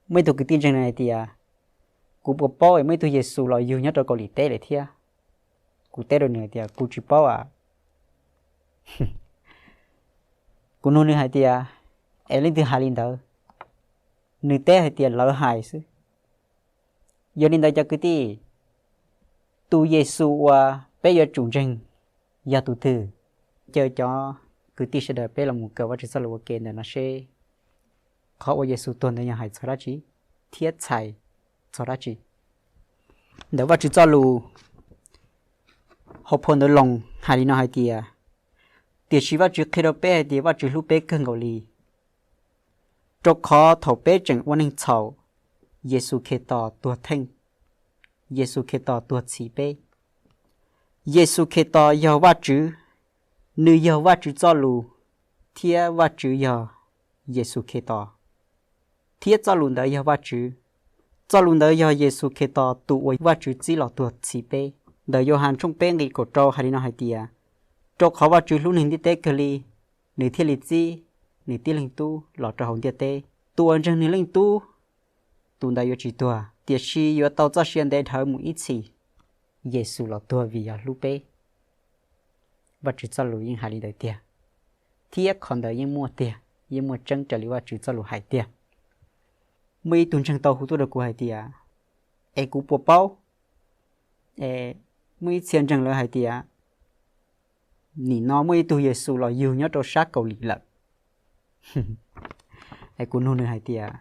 Muaj ib tug kwv tij ntseeg hais tias, kuv puas paub es muaj ib tug Yexus los yug nyob rau Kaus Lim teb lawm thiab? Kuv teb rau nws hais tias, kuv tsis paub a. Kuv nug nws hais tias, es leej twg hais li ntawd? Nws teb hais tias lawv hais xwb. Yog li ntawd cov kwv tij, tus Yexus uas peb yuav tsum ntseeg yog tus twg? Caw cov kwv tij sawv daws peb los mus kawm Vajtswv txoj lus ua ke ntawm no seb qhov uas Yexus tuag ntawd yog hais txog dab tsi thiab txhais txog dab tsi. Ntawm Vajtswv txoj lus hauv phau ntawv Loos hais li no hais tias, tiam sis Vajtswv qhia rau peb hais tias Vajtswv hlub peb kawg nkaus li, rau qhov thaum peb tseem ua neeg txhaum, Yexus Khetos tuag theej, Yexus Khetos tuag txhiv peb. Yexus Khetos yog Vajtswv, nws yog Vajtswv txoj lus, thiab Vajtswv yog Yexus Khetos, thiab txoj lus ntawd yog Vajtswv. Txoj lus ntawd yog Yexus Khetos tus uas Vajtswv txib los tuag txhiv peb. Ntawm Yauhas tshooj peb nqe kaum rau hais li no hais tias, rau qhov Vajtswv hlub neeg ntiaj teb kawg li, nws thiaj li txib nws tib leeg Tub los rau hauv ntiaj teb. Tus uas ntseeg nws Leej Tub, tus ntawd yuav tsis tuag, tiam sis yuav tau txoj sia ntev dhawv mus ib txhis. Yexus los tuag vim yog hlub peb. Vajtswv txoj lus yeej hais li ntawd tiag, thiab qhov ntawd yeej muaj tiag, yeej muaj tseeb raws li Vajtswv txoj lus hais tiag. Muaj ib tug ntseeg tau hu tuaj rau kuv hais tias, es kuv puas paub? Es muaj ib txhia ntseeg lawv hais tias, nim no muaj ib tug Yexus los yug nyob rau sab Kaus Lim lawm. Es kuv nug nws hais tias,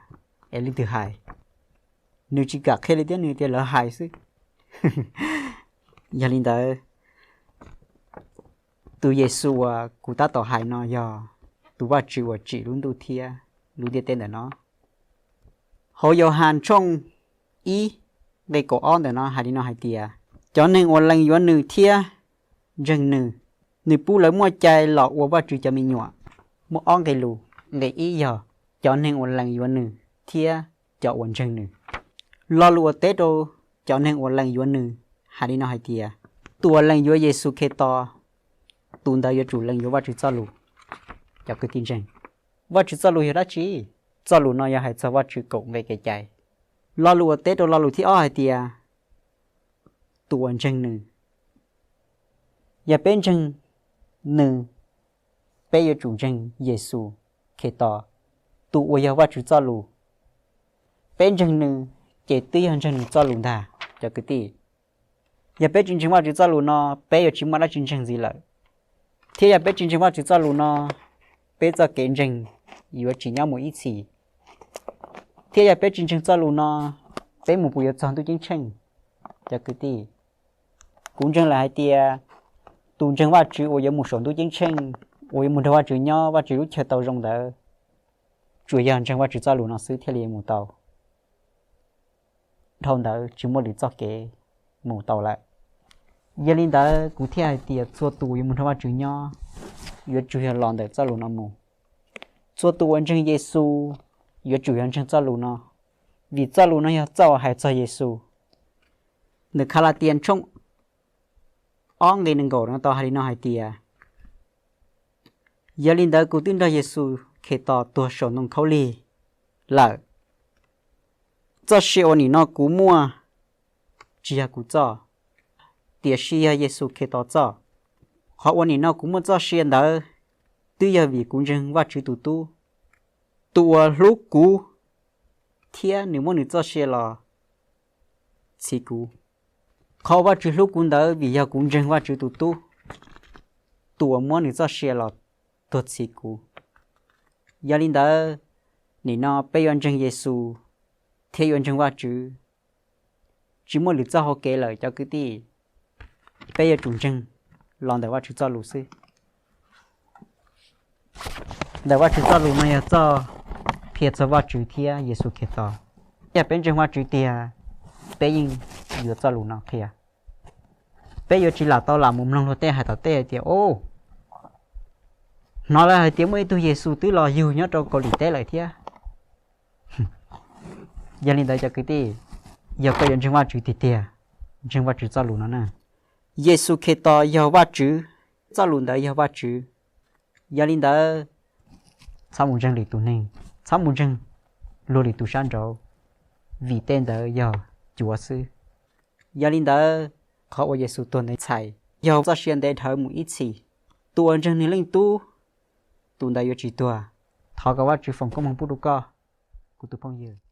es leej twg hais? Nws tsis kam qhia li thiab, nws tias lawv hais xwb. Yog li ntawd, tus Yexus uas kuv tab tom hais no yog tus Vajtswv uas tsim lub ntuj thiab lub ntiaj teb ntawm no. Hauv Yauhas tshooj ib nqe kaum ob ntawm no hais li no hais tias, cov neeg uas lees yuav nws thiab ntseeg nws, nws pub lawv muaj cai los ua Vajtswv cov me nyuam. Muaj ob nqe lus, nqe ib yog cov neeg uas lees yuav nws thiab cov uas ntseeg nws. Lo lus uas teb rau cov neeg uas lees yuav nws hais li no hais tias, tus uas lees yuav Yexus Khetos, tus ntawd yuav tsum lees yuav Vajtswv txoj lus. Cov kwv tij ntseeg, Vajtswv txoj lus yog dab tsi? Txoj lus no yog hais txog Vajtswv kaum nqe kev cai. Lo lus uas teb rau lo lus thib ob hais tias, tus uas ntseeg nws. Yog peb ntseeg nws, peb yuav tsum ntseeg Yexus Khetos, tus uas yog Vajtswv txoj lus. Peb ntseeg nws ces twb yog ntseeg nws txoj lus ntag cov kwv tij. Yog peb tsis ntseeg Vajtswv txoj lus no, peb yuav tsis muaj dab tsi ntseeg ntxiv lawm. Thiab yog peb tsis ntseeg Vajtswv txoj lus no, peb txoj kev ntseeg yuav tsis nyob mus ib txhis. Thiab yog peb tsis ntseeg txoj lus no, peb mus puas yuav txog ntuj ceeb tsheej? Cov kwv tij, kuv ntseeg lawm hais tias tus ntseeg Vajtswv uas yuav mus saum ntuj ceeb tsheej, uas yuav mus nrog Vajtswv nyob Vajtswv lub chaw tau zoo ntawd, tsuas yog ntseeg Vajtswv txoj lus no xwb thiaj li mus tau. Dhau ntawd tsis muaj lwm txoj kev mus tau lawm. Yog li ntawd kuv thiaj hais tias txhua tus yuav mus nrog Vajtswv nyob, yuav tsum yog los ntawm txoj lus no mus. Txhua tus uas ntseeg Yexus yuav tsum yog ntseeg txoj lus no, vim txoj lus no yog txoj uas hais txog Yexus. Ntawm Khalatias tshooj ob nqe nees nkaum no tau hais li no hais tias, yog li ntawd kuv twb nrog Yexus Khetos tuag saum ntoo khaub lig lawm. Txoj sia uas nim no kuv muaj tsis yog kuv txoj, tiam sis yog Yexus Khetos txoj. Qhov uas nim no kuv muaj txoj sia ntawd twb yog vim kuv ntseeg Vajtswv tus Tub, tus uas hlub kuv thiab nws muab nws txoj sia los txhiv kuv. Qhov uas Vajtswv hlub kuv ntawd vim yog kuv ntseeg Vajtswv tus Tub, tus uas muab nws txoj sia los tuag txhiv kuv. Yog li ntawd, nim no peb yuav ntseeg Yexus thiab yuav ntseeg Vajtswv, tsis muaj lwm txoj hau kev lawm cov kwv tij. Peb yuav tsum ntseeg los ntawm Vajtswv txoj lus xwb. Ntawm Vajtswv txoj lus no yog txoj qhia txog Vajtswv thiab Yexus Khetos. Yog peb ntseeg Vajtswv tiag, peb yeej yuav txoj lus no qhia. Peb yuav tsis lam tau lam mus mloog luag tej hais tom tej hais tias, o, hnov lawv hais tias muaj ib tug Yexus twb los yug nyob rau Kaus Lim teb lawm thiab. Yog li ntawd cov kwv tij, yog koj yuav ntseeg Vajtswv tiag tiag, ntseeg Vajtswv txoj lus no na. Yexus Khetos yog Vajtswv, txoj lus ntawd yog Vajtswv. Yog li ntawd, txhob mus ntseeg lwm tus neeg, txhob mus ntseeg luag lwm tus sab nraud. vim tej ntawd yog cuav xwb. Yog li ntawd, qhov uas Yexus tuag ntawd txhais yog txoj sia ntev dhawv mus ib txhis. Tus uas ntseeg nws Leej Tub, tus ntawd yuav tsis tuag. Thov kom Vajtswv foom koob hmoov pub rau koj, kuv tus phooj ywg.